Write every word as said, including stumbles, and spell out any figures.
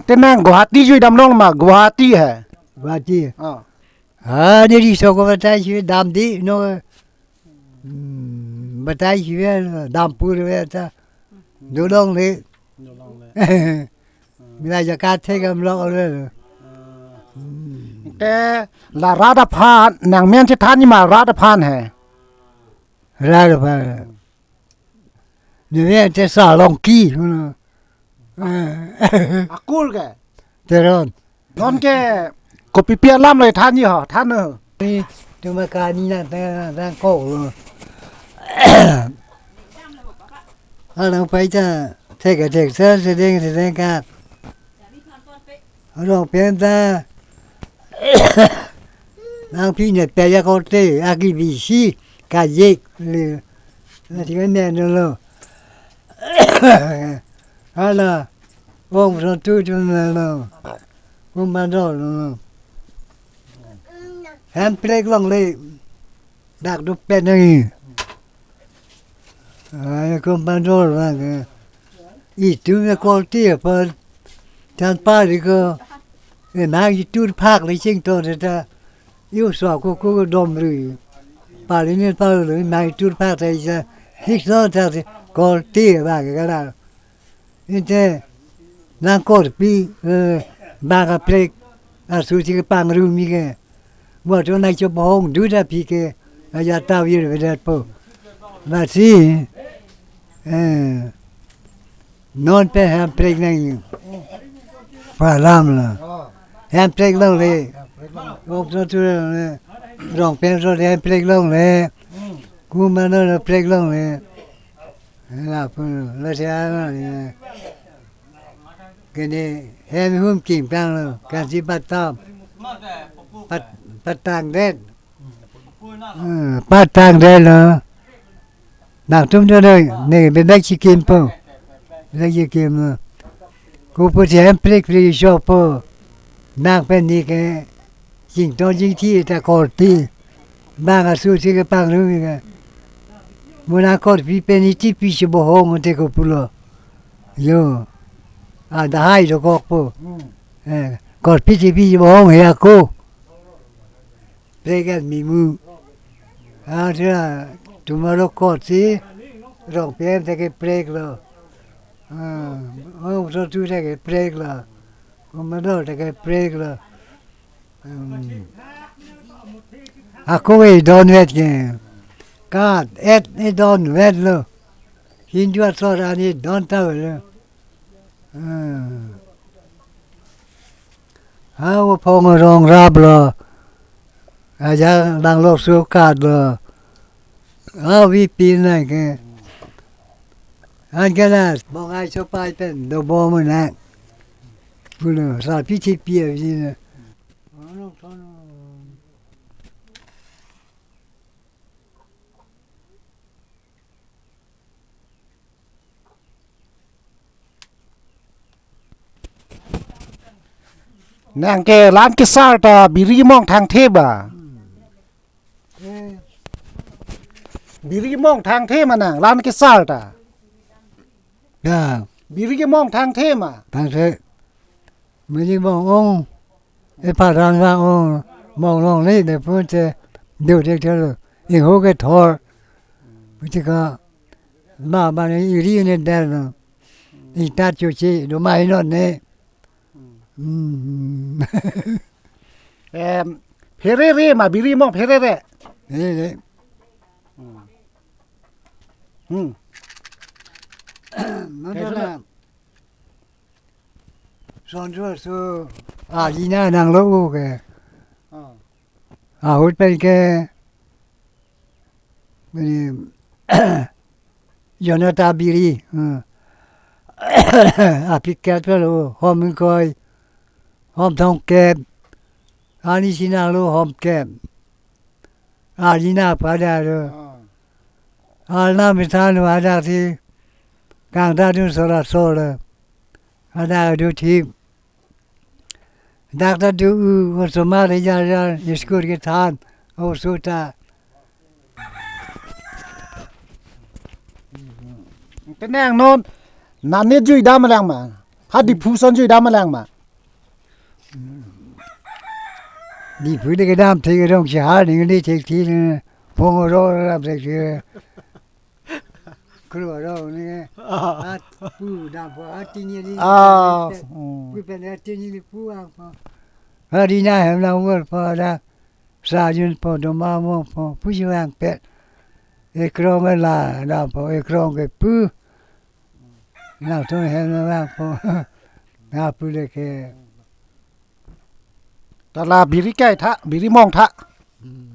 Te nang Guwahati jui damlong ma, Guwahati he. Guwahati. Ah. Ah, ne riso ko batai si damde, no. Hmm, batai si ve, dampur ve ta. Dolongle. Dolongle. Bila jaka thek am lok le. Ah. Hmm. Te la rat aphan, nangmen chethan ma rat aphan he. Rat aphan. Nangmen te Salongki, no. Eh. Akur ke? Teron. Non ke kopipi alam le than ji ho, than ho. Ni tuma kani nang tang nang kok lo. Alang pai ta thek a thek sa sedeng sedeng ka. Rong pen ta. Nangpi ne pe ya korte, aki bisi, kajek le. Na ti kan ne no lo. Hala, ong son tu tu na lo. Kum ban do lo. Hem prek longle. Dak du pen nang. Ai, kum ban do lo ke. Itum ya korte apa. Chan pari ko. E nang itur phak le ching to ta. Yu so ko ko dom ri. Pari ne pari le nang itur phak ta isa. Hik so ta korte ba ke kala. Inte nang korpi, eh, bang kaprek, asu si kepangrum mi ke. Buat tu nai cho bohong du da pi ke, aja taw ir vedat po. Masi, eh, non pe hem prek nang yu. Palam la. Hem prek longle. Ong so tu le. Rong pen so hem prek longle. Kum ban do prek longle. Lapu, lasi ano ni. Kene hem hum kim pang lo, kan si patam. Pat, patang det. Eh, patang det lo. Nang tum do do, ne bebek si kim po. Bebek si kim lo. Ko po si hem prek prek so po. Nang pen ni ke. Jing to jing thi ta korte. Bang asu si kepangrum ke. Mo nang korpi pen iti pi si bohong te ko pulo. Yo. Ada hai do kok po. Hmm. Eh, korpi ti pi si bohong he ako. Prek an mi mu. Ah, tira tomorrow korte. Rong pen te ke prek lo. Ah, ong so tu te ke prek lo. Kum ban do te ke prek lo. Hmm. Ako e don vet ke. Kat et e don vet lo. Hindu asor ani don ta lo. Hmm. Ha o phong rong rap lo. Aja dang lo su kat lo. Ha vi pin na ke. An ke na bong ai so pai pen do bom na. Pulo sa pi chi pi a vi na. Nang ke lan kesar ta biri mong thangthe ba. Eh. Biri mong thangthe ma nang lan kesar ta. Ya. Biri ke mong thangthe ma. Thangthe. Biri mong ong. E paran va ong. Mong longle de pute. Du de thelo. Ingho ke thor. Pute ka. Ma ma ne iri ne der no. Ita chuchi do ma hino ne. Hmm. Em, pherere ma biri mong pherere. Pherere. Hmm. Mantana. Sondro so. Ah, ina nang lo u ke. Ah. Ahut pen ke. Bini Jonathan biri. Hmm. Apiket lo hom ingkoi. Hom thongkep. Ani sina lo hom kep. Ani na pada lo. Ah. Alna misan lo ada si. Kang da dun sora sora. Ada du thip. Dak ta du u osomar ya ya school kethan oso ta. Tenang non nani jui dam lang ma. Ha Diphu ason jui dam alang ma? Diphu de kedam thek rong si ha ning ni thek thi ni phong ro rap thek thi. Kru ro ni. Ah. At pu dam po at tini ni. Ah, hmm. Pu pen at tini ni pu ang po. Ha di na hem na umur po da. Sa jun po do ma mo po. Pu ju ang pet. Ekrong la dam po ekrong ke pu. Nangtum hem nang po. Nang pu le ke. Ta la biri kai tha, biri mong tha. Hmm.